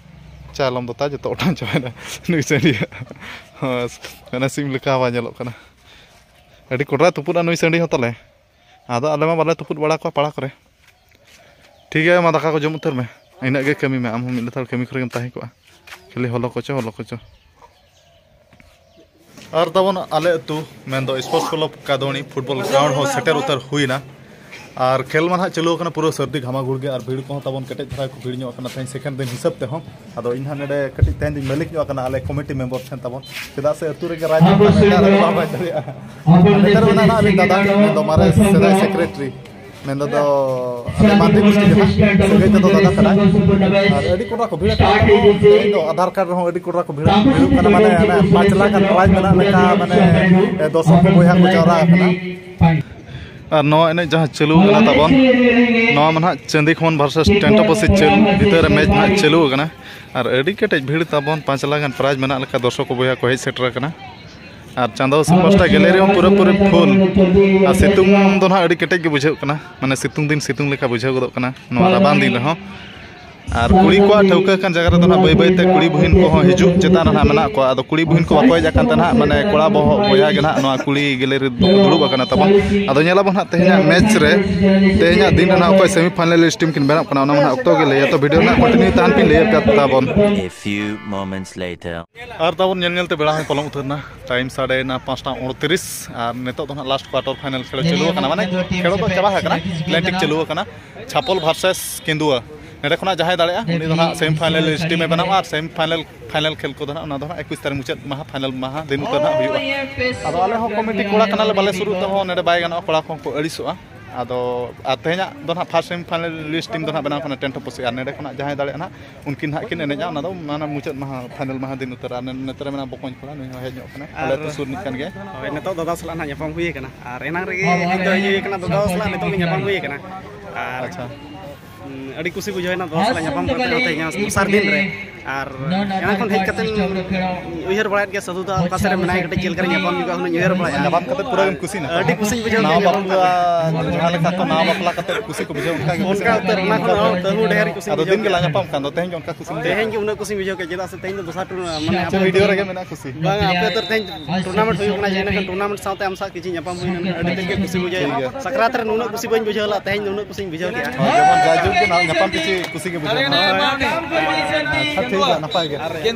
ᱪᱟᱭᱞᱚᱢ ᱫᱚ ᱛᱟᱭ ᱡᱚᱛᱚ ᱚᱴᱟᱝ ᱪᱟᱵᱟᱭᱮᱱᱟ᱾ ᱱᱩᱭ ᱥᱟᱺᱰᱤᱭᱟᱜ᱾ ᱦᱳᱭ, ᱚᱱᱟ ᱥᱤᱢ ᱞᱮᱠᱟ ᱦᱚᱸ ᱵᱟᱭ ᱧᱮᱞᱚᱜ ᱠᱟᱱᱟ᱾ ᱟᱹᱰᱤ ᱠᱚᱰᱨᱟ ᱛᱩᱯᱩᱫᱼᱟ ᱱᱩᱭ ᱥᱟᱺᱰᱤ ᱦᱚᱸ ᱛᱟᱞᱮ᱾ ᱟᱫᱚ ᱟᱞᱮ ᱢᱟ ᱵᱟᱞᱮ ᱛᱩᱯᱩᱫ ᱵᱟᱲᱟ ᱠᱚᱣᱟ ᱯᱟᱲᱟ ᱠᱚᱨᱮ᱾ ᱴᱷᱤᱠ ᱜᱮᱭᱟ, ᱢᱟ ᱫᱟᱠᱟ ᱠᱚ ᱡᱚᱢ ᱩᱛᱟᱹᱨ ᱢᱮ, ᱤᱱᱟᱹᱜ ᱜᱮ ᱠᱟᱹᱢᱤ ᱢᱮ, ᱟᱢ ᱦᱚᱸ ᱢᱤᱫ ᱞᱮᱛᱟᱲ ᱠᱟᱹᱢᱤ ᱠᱚᱨᱮ ᱜᱮᱢ ᱛᱟᱦᱮᱸ ᱠᱚᱜᱼᱟ᱾ ᱠᱷᱟᱹᱞᱤ ᱦᱚᱞᱚ ᱠᱚᱪᱚ, ᱦᱚᱞᱚ ᱠᱚᱪᱚ᱾ ᱟᱨ ᱛᱟᱵᱚᱱ ᱟᱞᱮ ᱟᱹᱛᱩ, ᱢᱮᱱᱫᱚ Sports Club ᱠᱟᱫᱚᱣᱟᱱᱤ football ground ᱦᱚᱸ ᱥᱮᱴᱮᱨ ᱩᱛᱟᱹᱨ ᱦᱩᱭᱱᱟ᱾ ᱟᱨ ᱠᱷᱮᱞ ᱢᱟ ᱱᱟᱦᱟᱜ ᱪᱟᱹᱞᱩ ᱟᱠᱟᱱᱟ ᱯᱩᱨᱟᱹ ᱥᱟᱹᱨᱫᱤ ᱜᱷᱟᱢᱟᱜᱷᱩᱲ ᱜᱮ, ᱟᱨ ᱵᱷᱤᱲ ᱠᱚᱦᱚᱸ ᱛᱟᱵᱚᱱ ᱠᱮᱴᱮᱡ ᱫᱷᱟᱨᱟ ᱠᱚ ᱵᱷᱤᱲ ᱧᱚᱜ ᱟᱠᱟᱱᱟ ᱛᱮᱦᱮᱧ second ᱫᱤᱱ ᱦᱤᱥᱟᱹᱵ ᱛᱮᱦᱚᱸ᱾ ᱟᱫᱚ ᱤᱧ ᱦᱟᱸᱜ ᱱᱚᱰᱮ ᱠᱟᱹᱴᱤᱡ ᱛᱮᱦᱮᱧ ᱫᱚᱧ ᱢᱟᱹᱞᱤᱠ ᱧᱚᱜ ᱟᱠᱟᱱᱟ ᱟᱞᱮ committee member ᱴᱷᱮᱱ ᱛᱟᱵᱚᱱ, ᱪᱮᱫᱟᱜ ᱥᱮ ᱟᱹᱛᱩ ᱨᱮᱜᱮ ᱨᱟᱡᱽ ᱵᱟᱝ ᱨᱟᱡᱽ ᱫᱟᱲᱮᱭᱟᱜᱼᱟ᱾ ᱟᱨ ᱱᱮᱛᱟᱨ ᱢᱮᱱᱟᱜᱼᱟ ᱟᱞᱮ ᱫᱟᱫᱟ, ᱢᱮᱱᱫᱚ ᱢᱟᱨᱮ ᱥᱮᱫᱟᱭ secretary, ᱢᱮᱱᱫᱚ ᱫᱚ ᱟᱞᱮ ᱢᱟᱹᱡᱷᱤ ᱜᱩᱥᱴᱤ ᱜᱮ ᱦᱟᱸᱜ, ᱥᱟᱹᱜᱟᱹᱭ ᱛᱮᱫᱚ ᱫᱟᱫᱟ ᱠᱟᱱᱟᱭ᱾ ᱟᱨ ᱟᱹᱰᱤ ᱠᱚᱰᱨᱟ ᱠᱚ ᱵᱷᱤᱲ ᱟᱠᱟᱱᱟ᱾ ᱛᱮᱦᱮᱧ ᱫᱚ ᱟᱫᱷᱟᱨ ᱠᱟᱨᱰ ᱨᱮᱦᱚᱸ ᱟᱹᱰᱤ ᱠᱚᱰᱨᱟ ᱠᱚ ᱵᱷᱤᱲ, ᱵᱷᱤᱲᱚᱜ ᱠᱟᱱᱟ, ᱢᱟᱱᱮ ᱚᱱᱮ ᱯᱟᱸᱪ ᱞᱟᱠᱷ ᱜᱟᱱ prize ᱢᱮᱱᱟᱜ ᱞᱮᱠᱟ, ᱢᱟᱱᱮ ᱫᱚᱨᱥᱚᱠ ᱠᱚ ᱵᱚᱭᱦᱟ ᱠᱚ ᱡᱟᱣᱨᱟ ᱟᱠᱟᱱᱟ᱾ ᱟᱨ ᱱᱚᱣᱟ ᱮᱱᱮᱡ ᱡᱟᱦᱟᱸ ᱪᱟᱹᱞᱩ ᱟᱠᱟᱱᱟ ᱛᱟᱵᱚᱱ, ᱱᱚᱣᱟ ᱢᱟ ᱱᱟᱦᱟᱜ ᱪᱟᱹᱱᱫᱤ ᱠᱷᱚᱱ versus ᱴᱮᱱᱴᱟᱯᱟᱹᱥᱤ ᱪᱟᱹᱞ ᱵᱷᱤᱛᱟᱹᱨ ᱨᱮ match ᱱᱟᱦᱟᱜ ᱪᱟᱹᱞᱩ ᱟᱠᱟᱱᱟ᱾ ᱟᱨ ᱟᱹᱰᱤ ᱠᱮᱴᱮᱡ ᱵᱷᱤᱲ ᱛᱟᱵᱚᱱ, ᱯᱟᱸᱪ ᱞᱟᱠᱷ ᱜᱟᱱ prize ᱢᱮᱱᱟᱜ ᱞᱮᱠᱟ ᱫᱚᱨᱥᱚᱠ ᱠᱚ ᱵᱚᱭᱦᱟ ᱠᱚ ᱦᱮᱡ ᱥᱮᱴᱮᱨ ᱟᱠᱟᱱᱟ᱾ ᱟᱨ ᱪᱟᱸᱫᱚ ᱥᱮ ᱯᱟᱥᱴᱟ gallery ᱦᱚᱸ ᱯᱩᱨᱟᱹᱯᱩᱨᱤ full᱾ ᱟᱨ ᱥᱤᱛᱩᱝ ᱫᱚ ᱱᱟᱦᱟᱜ ᱟᱹᱰᱤ ᱠᱮᱴᱮᱡ ᱜᱮ ᱵᱩᱡᱷᱟᱹᱜ ᱠᱟᱱᱟ, ᱢᱟᱱᱮ ᱥᱤᱛᱩᱝ ᱫᱤᱱ ᱥᱤᱛᱩᱝ ᱞᱮᱠᱟ ᱵᱩᱡᱷᱟᱹᱣ ᱜᱚᱫᱚᱜ ᱠᱟᱱᱟ ᱱᱚᱣᱟ ᱨᱟᱵᱟᱝ ᱫᱤᱱ ᱨᱮᱦᱚᱸ᱾ ᱟᱨ ᱠᱩᱲᱤ ᱠᱚᱣᱟᱜ ᱴᱷᱟᱹᱣᱠᱟᱹ ᱠᱟᱱ ᱡᱟᱭᱜᱟ ᱨᱮᱫᱚ ᱱᱟᱦᱟᱜ ᱵᱟᱹᱭ ᱵᱟᱹᱭᱛᱮ ᱠᱩᱲᱤ ᱵᱩᱦᱤᱱ ᱠᱚᱦᱚᱸ ᱦᱤᱡᱩᱜ ᱪᱮᱛᱟᱱ ᱨᱮ ᱱᱟᱦᱟᱜ ᱢᱮᱱᱟᱜ ᱠᱚᱣᱟ᱾ ᱟᱫᱚ ᱠᱩᱲᱤ ᱵᱩᱦᱤᱱ ᱠᱚ ᱵᱟᱠᱚ ᱦᱮᱡ ᱟᱠᱟᱱ ᱛᱮ ᱱᱟᱦᱟᱜ, ᱢᱟᱱᱮ ᱠᱚᱲᱟ ᱵᱚᱦᱚᱜ ᱵᱚᱭᱦᱟ ᱜᱮ ᱱᱟᱦᱟᱜ ᱱᱚᱣᱟ ᱠᱩᱲᱤ gallery ᱨᱮᱫᱚ ᱠᱚ ᱫᱩᱲᱩᱵ ᱟᱠᱟᱱᱟ ᱛᱟᱵᱚᱱ᱾ ᱟᱫᱚ ᱧᱮᱞᱟᱵᱚᱱ ᱦᱟᱸᱜ ᱛᱮᱦᱮᱧᱟᱜ match ᱨᱮ, ᱛᱮᱦᱮᱧᱟᱜ ᱫᱤᱱ ᱨᱮ ᱱᱟᱦᱟᱜ ᱚᱠᱚᱭ semi finalist team ᱠᱤᱱ ᱵᱮᱱᱟᱜ ᱠᱟᱱᱟ, ᱚᱱᱟ ᱢᱟ ᱱᱟᱦᱟᱜ ᱚᱠᱛᱚ ᱜᱮ ᱞᱟᱹᱭᱟ᱾ ᱛᱚ video ᱨᱮᱱᱟᱜ continue ᱛᱟᱦᱮᱱ ᱯᱮ, ᱞᱟᱹᱭ ᱟᱯᱮ ᱛᱟᱵᱚᱱ᱾ A few moments later. ᱟᱨ ᱛᱟᱵᱚᱱ ᱧᱮᱞ ᱧᱮᱞ ᱛᱮ ᱵᱮᱲᱟ ᱦᱚᱸᱭ ᱯᱚᱞᱚᱢ ᱩᱛᱟᱹᱨ ᱮᱱᱟ᱾ Time ᱥᱟᱰᱮᱭᱮᱱᱟ ᱯᱟᱸᱪᱴᱟ ᱩᱱᱛᱨᱤᱥ, ᱟᱨ ᱱᱤᱛᱚᱜ ᱫᱚ ᱱᱟᱦᱟᱜ last quarter final ᱠᱷᱮᱞ ᱪᱟᱹᱞᱩ ᱟᱠᱟᱱᱟ, ᱢᱟᱱᱮ ᱠᱷᱮᱞ ᱫᱚ ᱪᱟᱵᱟ ᱟᱠᱟᱱᱟ, ᱯᱞᱮᱱᱴᱤᱠ ᱪᱟᱹᱞᱩ ᱟᱠᱟᱱᱟ᱾ ᱪᱷᱟᱯᱚᱞ versus ᱠᱮᱸᱫᱩᱣᱟ᱾ ᱱᱚᱸᱰᱮ ᱠᱷᱚᱱᱟᱜ ᱡᱟᱦᱟᱸᱭ ᱫᱟᱲᱮᱭᱟᱜᱼᱟ, ᱩᱱᱤ ᱫᱚ ᱱᱟᱦᱟᱜ semi finalist team ᱮ ᱵᱮᱱᱟᱜᱼᱟ, ᱟᱨ semi final, final ᱠᱷᱮᱞ ᱠᱚᱫᱚ ᱱᱟᱦᱟᱜ, ᱚᱱᱟ ᱫᱚ ᱱᱟᱦᱟᱜ ᱮᱠᱩᱥ ᱛᱟᱹᱨᱤᱠᱷ ᱢᱩᱪᱟᱹᱫ ᱢᱟᱦᱟ, final ᱢᱟᱦᱟ ᱫᱤᱱ ᱩᱛᱟᱹᱨ ᱱᱟᱦᱟᱜ ᱦᱩᱭᱩᱜᱼᱟ᱾ ᱟᱫᱚ ᱟᱞᱮ ᱦᱚᱸ committee ᱠᱚᱲᱟ ᱠᱟᱱᱟᱞᱮ, ᱵᱟᱞᱮ ᱥᱩᱨᱩᱜ ᱛᱮᱦᱚᱸ ᱱᱚᱸᱰᱮ ᱵᱟᱭ ᱜᱟᱱᱚᱜᱼᱟ, ᱠᱚᱲᱟ ᱠᱚᱦᱚᱸ ᱠᱚ ᱟᱹᱲᱤᱥᱚᱜᱼᱟ᱾ ᱟᱫᱚ ᱟᱨ ᱛᱮᱦᱮᱧᱟᱜ ᱫᱚ ᱱᱟᱦᱟᱜ first semi finalist team ᱫᱚ ᱱᱟᱦᱟᱜ ᱵᱮᱱᱟᱣ ᱠᱟᱱᱟ ᱴᱮᱱᱴᱚᱯᱚᱥᱤ, ᱟᱨ ᱱᱚᱸᱰᱮ ᱠᱷᱚᱱᱟᱜ ᱡᱟᱦᱟᱸᱭ ᱫᱟᱲᱮᱭᱟᱜᱼᱟ ᱱᱟᱦᱟᱜ, ᱩᱱᱠᱤᱱ ᱱᱟᱦᱟᱜ ᱠᱤᱱ ᱮᱱᱮᱡᱼᱟ᱾ ᱚᱱᱟ ᱫᱚ ᱚᱱᱟ ᱢᱩᱪᱟᱹᱫ ᱢᱟᱦᱟ, final ᱢᱟᱦᱟ ᱫᱤᱱ ᱩᱛᱟᱹᱨ᱾ ᱟᱨ ᱱᱚᱛᱮ ᱨᱮ ᱢᱮᱱᱟᱜᱼᱟ ᱵᱚᱠᱚᱧ ᱠᱚᱲᱟ, ᱱᱩᱭ ᱦᱚᱸ ᱦᱮᱡ ᱧᱚᱜ ᱠᱟᱱᱟᱭ, ᱟᱞᱮ ᱟᱨ ᱟᱹᱛᱩ ᱥᱩᱨ ᱨᱤᱱᱤᱡ ᱠᱟᱱ ᱜᱮᱭᱟᱭ᱾ ᱦᱳᱭ, ᱱᱤᱛᱚᱜ ᱫᱟᱫᱟ ᱥᱟᱞᱟᱜ ᱱᱟᱦᱟᱜ ᱧᱟᱯᱟᱢ ᱦᱩᱭ ᱟᱠᱟᱱᱟ, ᱟᱨ ᱮᱱᱟᱝ ᱨᱮᱜᱮ ᱦᱮᱡ ᱫᱚ ᱦᱮᱡ ᱦᱩᱭ ᱟᱠᱟᱱᱟ, ᱫᱟᱫᱟ ᱥᱟᱞᱟᱜ ᱱᱤᱛᱚᱜ ᱜᱮ ᱧᱟᱯᱟᱢ ᱦᱩᱭ ᱟᱠᱟᱱᱟ᱾ ᱟᱨ ᱟᱪᱪᱷᱟ᱾ ᱟᱹᱰᱤ ᱠᱩᱥᱤ ᱵᱩᱡᱷᱟᱹᱣ ᱮᱱᱟ ᱫᱚᱞ ᱥᱟᱞᱟᱜ ᱧᱟᱯᱟᱢ ᱠᱟᱛᱮ ᱛᱮᱦᱮᱧ ᱫᱚᱥᱟᱨ ᱫᱤᱱ ᱨᱮ᱾ ᱟᱨ ᱮᱱᱟ ᱠᱷᱚᱱ ᱦᱮᱡ ᱠᱟᱛᱮ ᱩᱭᱦᱟᱹᱨ ᱵᱟᱲᱟᱭᱮᱫ ᱜᱮᱭᱟ ᱥᱟᱹᱫᱷᱩ ᱫᱟ ᱚᱠᱟ ᱥᱮᱫ ᱨᱮ ᱢᱮᱱᱟᱭᱟ, ᱠᱟᱹᱴᱤᱡ ᱪᱮᱫ ᱞᱮᱠᱟ ᱨᱮ ᱧᱟᱯᱟᱢ ᱦᱩᱭᱩᱜᱼᱟ, ᱦᱩᱱᱟᱹᱧ ᱩᱭᱦᱟᱹᱨ ᱵᱟᱲᱟᱭᱟ᱾ ᱧᱟᱯᱟᱢ ᱠᱟᱛᱮ ᱯᱩᱨᱟᱹ ᱜᱮᱢ ᱠᱩᱥᱤᱱᱟ? ᱟᱹᱰᱤ ᱠᱩᱥᱤᱧ ᱵᱩᱡᱷᱟᱹᱣ ᱱᱟᱣᱟ ᱠᱮᱫᱟ ᱧᱟᱯᱟᱢ ᱵᱟᱯᱞᱟ, ᱠᱟᱛᱮ᱾ ᱡᱟᱦᱟᱸ ᱞᱮᱠᱟ ᱠᱚ ᱱᱟᱣᱟ ᱵᱟᱯᱞᱟ ᱠᱟᱛᱮ ᱠᱩᱥᱤ ᱠᱚ ᱵᱩᱡᱷᱟᱹᱣ, ᱚᱱᱠᱟ ᱜᱮ ᱚᱱᱠᱟ ᱩᱛᱟᱹᱨ, ᱚᱱᱟ ᱠᱷᱚᱱ ᱦᱚᱸ ᱛᱟᱹᱦᱩ ᱰᱷᱮᱨ ᱠᱩᱥᱤᱧ ᱟᱫᱚ ᱵᱩᱡᱷᱟᱹᱣ ᱫᱤᱱ ᱜᱮ ᱠᱮᱫᱟ᱾ ᱞᱟᱝ ᱧᱟᱯᱟᱢ ᱠᱟᱱ ᱫᱚ, ᱛᱮᱦᱮᱧ ᱜᱮ ᱚᱱᱠᱟ ᱠᱩᱥᱤᱧ ᱵᱩᱡᱷᱟᱹᱣ ᱠᱮᱫᱟ᱾ ᱛᱮᱦᱮᱧ ᱫᱚ ᱩᱱᱟᱹᱜ ᱠᱩᱥᱤᱧ ᱵᱩᱡᱷᱟᱹᱣ ᱠᱮᱫᱟ, ᱪᱮᱫᱟᱜ ᱥᱮ ᱛᱮᱦᱮᱧ ᱫᱚ ᱫᱚᱥᱟᱨ ᱴᱩᱨᱱᱟ-, ᱢᱟᱱᱮ ᱟᱯᱮ ᱟᱪᱪᱷᱟ, ᱵᱷᱤᱰᱤᱭᱳ ᱨᱮᱜᱮ ᱢᱮᱱᱟᱜᱼᱟ ᱠᱩᱥᱤ᱾ ᱵᱟᱝ, ᱟᱯᱮ ᱟᱹᱛᱩ ᱨᱮ ᱛᱮᱦᱮᱧ ᱴᱩᱨᱱᱟᱢᱮᱱᱴ ᱦᱩᱭᱩᱜ ᱠᱟᱱᱟ, ᱡᱮ ᱤᱱᱟᱹ ᱠᱷᱟᱱ ᱴᱩᱨᱱᱟᱢᱮᱱᱴ ᱥᱟᱶᱛᱮ ᱟᱢ ᱥᱟᱶ ᱠᱤᱪᱷᱩ ᱧᱟᱯᱟᱢ ᱦᱩᱭᱱᱟ, ᱟᱹᱰᱤ ᱛᱮᱫ ᱜᱮ ᱠᱩᱥᱤ ᱵᱩᱡᱷᱟᱹᱣ ᱮᱱᱟ᱾ ᱴᱷᱤᱠ ᱜᱮᱭᱟ᱾ ᱥᱟᱠᱨᱟᱛ ᱨᱮ ᱱᱩᱱᱟᱹᱜ ᱠᱩᱥᱤ ᱵᱟᱹᱧ ᱵᱩᱡᱷᱟᱹᱣ ᱞᱮᱫᱟ, ᱛᱮᱦᱮᱧ ᱫᱚ ᱩᱱᱟᱹᱜ ᱠᱩᱥᱤᱧ ᱵᱩᱡᱷᱟᱹᱣ ᱠᱮᱫᱟ᱾ ᱦᱳᱭ, ᱡᱮᱢᱚᱱ ᱡᱟᱭᱡᱩᱜᱽ ᱜᱮ ᱱᱟᱦᱟᱜ ᱧᱟᱯᱟᱢ ᱠᱤᱪᱷᱩ ᱠᱩᱥᱤ ᱜᱮ ᱵᱩᱡᱷᱟᱹᱣ ᱮᱱᱟ᱾ ᱟᱪᱪᱷᱟ, ᱴᱷᱤᱠ ᱜᱮᱭᱟ, ᱱᱟᱯᱟᱭ ᱜᱮ᱾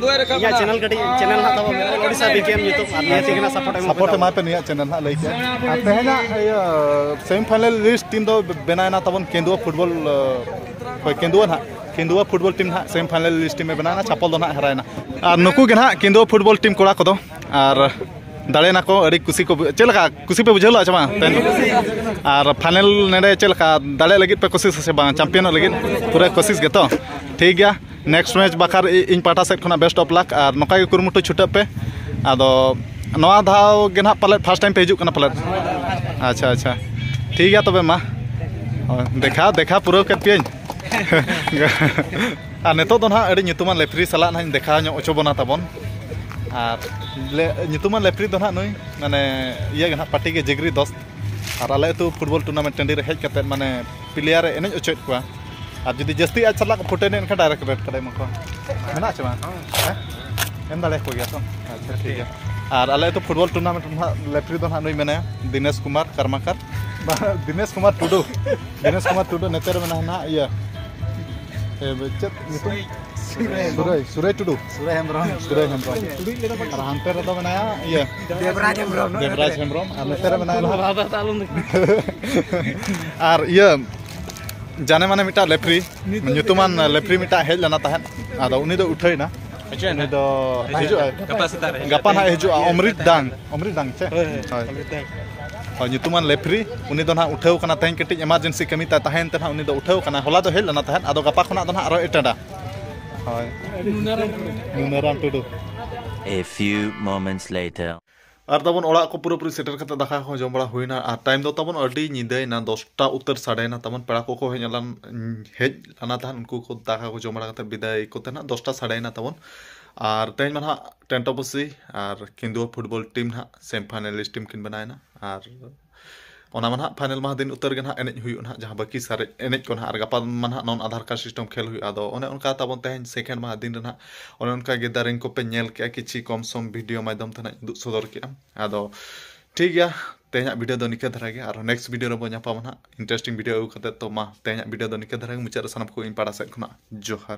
ᱤᱧᱟᱹᱜ ᱪᱮᱱᱮᱞ ᱠᱟᱹᱴᱤᱡ, ᱪᱮᱱᱮᱞ ᱦᱟᱸᱜ ᱛᱟᱵᱚᱱ ᱚᱞ ᱳᱰᱤᱥᱟ ᱵᱤ ᱠᱮ ᱮᱢ ᱧᱩᱛᱩᱢ, ᱟᱨ ᱱᱤᱭᱟᱹ ᱛᱮᱜᱮ ᱱᱟᱜ ᱥᱟᱯᱳᱨᱴ ᱮᱢ ᱥᱟᱯᱳᱨᱴ ᱠᱟᱱᱟ᱾ ᱮᱢᱟᱭ ᱯᱮ ᱱᱤᱭᱟᱹ ᱪᱮᱱᱮᱞ ᱦᱟᱸᱜ ᱞᱟᱹᱭ ᱠᱮᱫ᱾ ᱟᱨ ᱛᱮᱦᱮᱧᱟᱜ ᱤᱭᱟᱹ ᱥᱮᱢᱤ ᱯᱷᱟᱭᱱᱟᱞ ᱞᱤᱥᱴ ᱴᱤᱢ ᱫᱚ ᱵᱮᱱᱟᱣ ᱮᱱᱟ ᱛᱟᱵᱚᱱ ᱠᱮᱸᱫᱩᱣᱟ ᱯᱷᱩᱴᱵᱚᱞ, ᱦᱳᱭ, ᱠᱮᱸᱫᱩᱣᱟ ᱱᱟᱦᱟᱜ, ᱠᱮᱸᱫᱩᱣᱟ ᱯᱷᱩᱴᱵᱚᱞ ᱴᱤᱢ ᱱᱟᱦᱟᱜ ᱥᱮᱢᱤ ᱯᱷᱟᱭᱱᱟᱞ ᱞᱤᱥᱴ ᱴᱤᱢ ᱮ ᱵᱮᱱᱟᱣ ᱮᱱᱟ, ᱪᱷᱟᱯᱚᱞ ᱫᱚ ᱱᱟᱦᱟᱜ ᱦᱟᱨᱟᱭᱮᱱᱟ᱾ ᱟᱨ ᱱᱩᱠᱩ ᱜᱮ ᱱᱟᱦᱟᱜ ᱠᱮᱸᱫᱩᱣᱟ ᱯᱷᱩᱴᱵᱚᱞ ᱴᱤᱢ ᱠᱚᱲᱟ ᱠᱚᱫᱚ, ᱟᱨ ᱫᱟᱲᱮᱭᱮᱱᱟ ᱠᱚ, ᱟᱹᱰᱤ ᱠᱩᱥᱤ ᱠᱚ ᱵᱩ-, ᱪᱮᱫ ᱞᱮᱠᱟ ᱠᱩᱥᱤ ᱯᱮ ᱵᱩᱡᱷᱟᱹᱣ ᱞᱮᱫᱟ ᱥᱮ ᱵᱟᱝ ᱛᱮᱦᱮᱧ ᱫᱚ? ᱟᱨ ᱯᱷᱟᱭᱱᱮᱞ ᱱᱚᱰᱮ ᱪᱮᱫ ᱞᱮᱠᱟ ᱫᱟᱲᱮᱭᱟᱜ ᱞᱟᱹᱜᱤᱫ ᱯᱮ ᱠᱩᱥᱤᱥᱟ ᱥᱮ ᱵᱟᱝ, ᱪᱟᱢᱯᱤᱭᱟᱱᱚᱜ ᱞᱟᱹᱜᱤᱫ? ᱯᱩᱨᱟᱹ ᱠᱩᱥᱤᱥ ᱜᱮᱛᱚ? ᱴᱷᱤᱠ ᱜᱮᱭᱟ, ᱱᱮᱠᱥᱴ ᱢᱮᱪ ᱵᱟᱠᱷᱨᱟ ᱤ-, ᱤᱧ ᱯᱟᱦᱴᱟ ᱥᱮᱫ ᱠᱷᱚᱱᱟᱜ best of luck, ᱟᱨ ᱱᱚᱝᱠᱟ ᱜᱮ ᱠᱩᱨᱩᱢᱩᱴᱩ ᱪᱷᱩᱴᱟᱹᱜ ᱯᱮ᱾ ᱟᱫᱚ ᱱᱚᱣᱟ ᱫᱷᱟᱣ ᱜᱮ ᱱᱟᱦᱟᱜ ᱯᱟᱞᱮᱫ ᱯᱷᱟᱥᱴ ᱴᱟᱭᱤᱢ ᱯᱮ ᱦᱤᱡᱩᱜ ᱠᱟᱱᱟ ᱯᱟᱞᱮᱫ? ᱟᱪᱪᱷᱟ, ᱟᱪᱪᱷᱟ, ᱴᱷᱤᱠ ᱜᱮᱭᱟ ᱛᱚᱵᱮ ᱢᱟ᱾ ᱦᱳᱭ, ᱫᱮᱠᱷᱟ, ᱫᱮᱠᱷᱟ ᱯᱩᱨᱟᱹᱣ ᱠᱮᱫ ᱯᱮᱭᱟᱹᱧ᱾ ᱟᱨ ᱱᱤᱛᱚᱜ ᱫᱚ ᱱᱟᱦᱟᱜ ᱟᱹᱰᱤ ᱧᱩᱛᱩᱢᱟᱱ ᱞᱮᱯᱷᱨᱤ ᱥᱟᱞᱟᱜ ᱱᱟᱦᱟᱜ ᱤᱧ ᱫᱮᱠᱷᱟᱣ ᱧᱚᱜ ᱦᱚᱪᱚ ᱵᱚᱱᱟ ᱛᱟᱵᱚᱱ᱾ ᱟᱨ ᱞᱮ-, ᱧᱩᱛᱩᱢᱟᱱ ᱞᱮᱯᱷᱨᱤ ᱫᱚ ᱱᱟᱦᱟᱜ ᱱᱩᱭ, ᱢᱟᱱᱮ, ᱤᱭᱟᱹ ᱜᱮ ᱱᱟᱦᱟᱜ, ᱯᱟᱴᱤ ᱜᱮ ᱡᱤᱜᱽᱨᱤ ᱫᱚᱥᱛ᱾ ᱟᱨ ᱟᱞᱮ ᱟᱹᱛᱩ ᱯᱷᱩᱴᱵᱚᱞ ᱴᱩᱨᱱᱟᱢᱮᱱᱴ ᱴᱟᱺᱰᱤ ᱨᱮ ᱦᱮᱡ ᱠᱟᱛᱮᱫ, ᱢᱟᱱᱮ, ᱯᱞᱮᱭᱟᱨ ᱮ ᱮᱱᱮᱡ ᱦᱚᱪᱚᱭᱮᱫ ᱠᱚᱣᱟ᱾ ᱟᱨ ᱡᱩᱫᱤ ᱡᱟᱹᱥᱛᱤ ᱟᱡ ᱥᱟᱞᱟᱜ ᱠᱚ ᱯᱷᱩᱴᱟᱹᱱᱮᱫ ᱮᱱᱠᱷᱟᱱ ᱰᱟᱭᱨᱮᱠᱴ ᱨᱮᱰ ᱠᱟᱨᱰ ᱮ ᱮᱢᱟ ᱠᱚᱣᱟ᱾ ᱢᱮᱱᱟᱜ ᱪᱮ ᱵᱟᱝ? ᱦᱮᱸ? ᱮᱢ ᱫᱟᱲᱮᱭᱟᱠᱚ ᱜᱮᱭᱟ ᱛᱚ? ᱟᱪᱪᱷᱟ, ᱴᱷᱤᱠ ᱜᱮᱭᱟ᱾ ᱟᱨ ᱟᱞᱮ ᱟᱹᱛᱩ ᱯᱷᱩᱴᱵᱚᱞ ᱴᱩᱨᱱᱟᱢᱮᱱᱴ ᱨᱮ ᱱᱟᱦᱟᱜ ᱞᱮᱯᱷᱨᱤ ᱫᱚ ᱱᱟᱦᱟᱜ ᱱᱩᱭ ᱢᱮᱱᱟᱭᱟ, ᱫᱤᱱᱮᱥ ᱠᱩᱢᱟᱨ ᱠᱟᱨᱢᱟᱠᱟᱨ᱾ ᱵᱟᱝ, ᱫᱤᱱᱮᱥ ᱠᱩᱢᱟᱨ ᱴᱩᱰᱩ᱾ ᱫᱤᱱᱮᱥ ᱠᱩᱢᱟᱨ ᱴᱩᱰᱩ, ᱱᱚᱛᱮ ᱨᱮ ᱢᱮᱱᱟᱭᱟ ᱱᱟᱦᱟᱜ ᱤᱭᱟᱹ, ᱮ, ᱪᱮᱫ ᱧᱩᱛᱩᱢ? ᱥᱩᱨᱟᱹᱭ᱾ ᱥᱩᱨᱟᱹᱭ, ᱥᱩᱨᱟᱹᱭ ᱴᱩᱰᱩ᱾ ᱥᱩᱨᱟᱹᱭ ᱦᱮᱢᱵᱨᱚᱢ᱾ ᱥᱩᱨᱟᱹᱭ ᱦᱮᱢᱵᱨᱚᱢ᱾ ᱟᱨ ᱦᱟᱱᱛᱮ ᱨᱮᱫᱚ ᱢᱮᱱᱟᱭᱟ ᱤᱭᱟᱹ, ᱫᱮᱵᱽᱨᱟᱡᱽ ᱦᱮᱢᱵᱨᱚᱢ᱾ ᱫᱮᱵᱽᱨᱟᱡᱽ ᱦᱮᱢᱵᱨᱚᱢ᱾ ᱟᱨ ᱱᱚᱛᱮ ᱨᱮ ᱢᱮᱱᱟᱭᱟ ᱱᱟᱦᱟᱜ ᱟᱨ ᱤᱭᱟᱹ, ᱡᱟᱱᱮ ᱢᱟᱱᱮ ᱢᱤᱫᱴᱟᱝ ᱞᱮᱯᱷᱨᱤ, ᱧᱩᱛᱩᱢᱟᱱ ᱞᱮᱯᱷᱨᱤ ᱢᱤᱫᱴᱟᱝ ᱦᱮᱡ ᱞᱮᱱᱟ ᱛᱟᱦᱮᱸᱫ, ᱟᱫᱚ ᱩᱱᱤ ᱫᱚ ᱩᱴᱷᱟᱹᱭᱮᱱᱟ᱾ ᱦᱤᱡᱩᱜᱼᱟ ᱩᱱᱤ ᱱᱟᱦᱟᱜ᱾ ᱫᱚ ᱜᱟᱯᱟ ᱥᱮᱛᱟᱜ ᱨᱮ ᱦᱤᱡᱩᱜᱼᱟ᱾ ᱜᱟᱯᱟ ᱱᱟᱦᱟᱜ ᱦᱤᱡᱩᱜᱼᱟ, ᱚᱢᱨᱤᱛ ᱰᱟᱝ, ᱚᱢᱨᱤᱛ ᱰᱟᱝ ᱪᱮ? ᱦᱳᱭ, ᱦᱳᱭ, ᱦᱳᱭ᱾ ᱚᱢᱨᱤᱛ ᱰᱟᱝ᱾ ᱦᱳᱭ, ᱧᱩᱛᱩᱢᱟᱱ ᱞᱮᱯᱷᱨᱤ, ᱩᱱᱤ ᱫᱚ ᱱᱟᱦᱟᱜ ᱩᱴᱷᱟᱹᱣ ᱠᱟᱱᱟ, ᱛᱮᱦᱮᱧ ᱠᱟᱹᱴᱤᱡ ᱮᱢᱟᱨᱡᱮᱱᱥᱤ ᱠᱟᱹᱢᱤ ᱛᱟᱭ ᱛᱟᱦᱮᱸᱭᱮᱱ ᱛᱮ ᱱᱟᱦᱟᱜ ᱩᱱᱤ ᱫᱚ ᱩᱴᱷᱟᱹᱣ ᱠᱟᱱᱟ, ᱦᱚᱞᱟ ᱫᱚ ᱦᱮᱡ ᱞᱮᱱᱟ ᱛᱟᱦᱮᱸᱫ, ᱟᱫᱚ ᱜᱟᱯᱟ ᱠᱷᱚᱱᱟᱜ ᱫᱚ ᱱᱟᱦᱟᱜ ᱟᱨᱚ ᱮᱴᱮᱱᱰᱟ᱾ ᱦᱳᱭ᱾ ᱱᱩᱱᱟᱨᱟᱢ ᱴᱩᱰᱩ᱾ ᱱᱩᱱᱟᱨᱟᱢ ᱴᱩᱰᱩ᱾ A few moments later. ᱟᱨ ᱛᱟᱵᱚᱱ ᱚᱲᱟᱜ ᱠᱚ ᱯᱩᱨᱟᱹᱯᱩᱨᱤ ᱥᱮᱴᱮᱨ ᱠᱟᱛᱮ ᱫᱟᱠᱟ ᱠᱚ ᱡᱚᱢ ᱵᱟᱲᱟ ᱦᱩᱭᱱᱟ᱾ ᱟᱨ ᱴᱟᱭᱤᱢ ᱫᱚ ᱛᱟᱵᱚᱱ ᱟᱹᱰᱤ ᱧᱤᱫᱟᱹᱭᱮᱱᱟ, ᱫᱚᱥᱴᱟ ᱩᱛᱟᱹᱨ ᱥᱟᱰᱮᱭᱮᱱᱟ ᱛᱟᱵᱚᱱ᱾ ᱯᱮᱲᱟ ᱠᱚᱠᱚ ᱦᱮᱡ ᱞᱮᱱ, ᱦᱮᱡ ᱞᱮᱱᱟ ᱛᱟᱦᱮᱸᱫ, ᱩᱱᱠᱩ ᱠᱚ ᱫᱟᱠᱟ ᱠᱚ ᱡᱚᱢ ᱵᱟᱲᱟ ᱠᱟᱛᱮ ᱵᱤᱫᱟᱹᱭ ᱠᱚᱛᱮ ᱱᱟᱦᱟᱜ ᱫᱚᱥᱴᱟ ᱥᱟᱰᱮᱭᱮᱱᱟ ᱛᱟᱵᱚᱱ᱾ ᱟᱨ ᱛᱮᱦᱮᱧ ᱢᱟ ᱱᱟᱦᱟᱜ ᱴᱮᱱᱴᱚᱯᱚᱥᱤ ᱟᱨ ᱠᱤᱱᱫᱩᱣᱟ ᱯᱷᱩᱴᱵᱚᱞ ᱴᱤᱢ ᱱᱟᱦᱟᱜ ᱥᱮᱢᱤ ᱯᱷᱟᱭᱱᱟᱞᱤᱥᱴ ᱴᱤᱢ ᱠᱤᱱ ᱵᱮᱱᱟᱣᱮᱱᱟ᱾ ᱟᱨ ᱚᱱᱟ ᱢᱟ ᱱᱟᱦᱟᱜ ᱯᱷᱟᱭᱱᱟᱞ ᱢᱟᱦᱟ ᱫᱤᱱ ᱩᱛᱟᱹᱨ ᱜᱮ ᱱᱟᱦᱟᱜ ᱮᱱᱮᱡ ᱦᱩᱭᱩᱜᱼᱟ ᱱᱟᱦᱟᱜ, ᱡᱟᱦᱟᱸ ᱵᱟᱹᱠᱤ ᱥᱟᱨᱮᱡ ᱮᱱᱮᱡ ᱠᱚ ᱱᱟᱦᱟᱜ᱾ ᱟᱨ ᱜᱟᱯᱟ ᱢᱟ ᱱᱟᱦᱟᱜ ᱱᱚᱱ ᱟᱫᱷᱟᱨ ᱠᱟᱨᱰ ᱥᱤᱥᱴᱮᱢ ᱠᱷᱮᱞ ᱦᱩᱭᱩᱜᱼᱟ᱾ ᱟᱫᱚ ᱚᱱᱮ ᱚᱱᱠᱟ ᱛᱟᱵᱚᱱ ᱛᱮᱦᱮᱧ ᱥᱮᱠᱮᱱᱰ ᱢᱟᱦᱟ ᱫᱤᱱ ᱨᱮ ᱱᱟᱦᱟᱜ ᱚᱱᱮ ᱚᱱᱠᱟ ᱜᱮ ᱫᱟᱨᱮᱧ ᱠᱚᱯᱮ ᱧᱮᱞ ᱠᱮᱜᱼᱟ, ᱠᱤᱪᱷᱤ ᱠᱚᱢ ᱥᱚᱢ ᱵᱷᱤᱰᱤᱭᱳ ᱢᱟᱫᱽᱫᱷᱚᱢ ᱛᱮ ᱱᱟᱦᱟᱜ ᱩᱫᱩᱜ ᱥᱚᱫᱚᱨ ᱠᱮᱜᱼᱟ᱾ ᱟᱫᱚ ᱴᱷᱤᱠ ᱜᱮᱭᱟ, ᱛᱮᱦᱮᱧᱟᱜ ᱵᱷᱤᱰᱤᱭᱳ ᱫᱚ ᱱᱤᱠᱟᱹ ᱫᱷᱟᱨᱟ ᱜᱮ᱾ ᱟᱨᱦᱚᱸ ᱱᱮᱠᱥᱴ ᱵᱷᱤᱰᱤᱭᱳ ᱨᱮᱵᱚᱱ ᱧᱟᱯᱟᱢᱟ ᱱᱟᱦᱟᱜ ᱤᱱᱴᱟᱨᱮᱥᱴᱤᱝ ᱵᱷᱤᱰᱤᱭᱳ ᱟᱹᱜᱩ ᱠᱟᱛᱮ᱾ ᱛᱚ ᱢᱟ, ᱛᱮᱦᱮᱧᱟᱜ ᱵᱷᱤᱰᱤᱭᱳ ᱫᱚ ᱱᱤᱠᱟᱹ ᱫᱷᱟᱨᱟ ᱜᱮ᱾ ᱢᱩᱪᱟᱹᱫ ᱨᱮ ᱥᱟᱱᱟᱢ ᱠᱚ ᱤᱧ ᱯᱟᱲᱟ ᱥᱮᱫ ᱠᱷᱚᱱᱟᱜ ᱡᱚᱦᱟᱨ᱾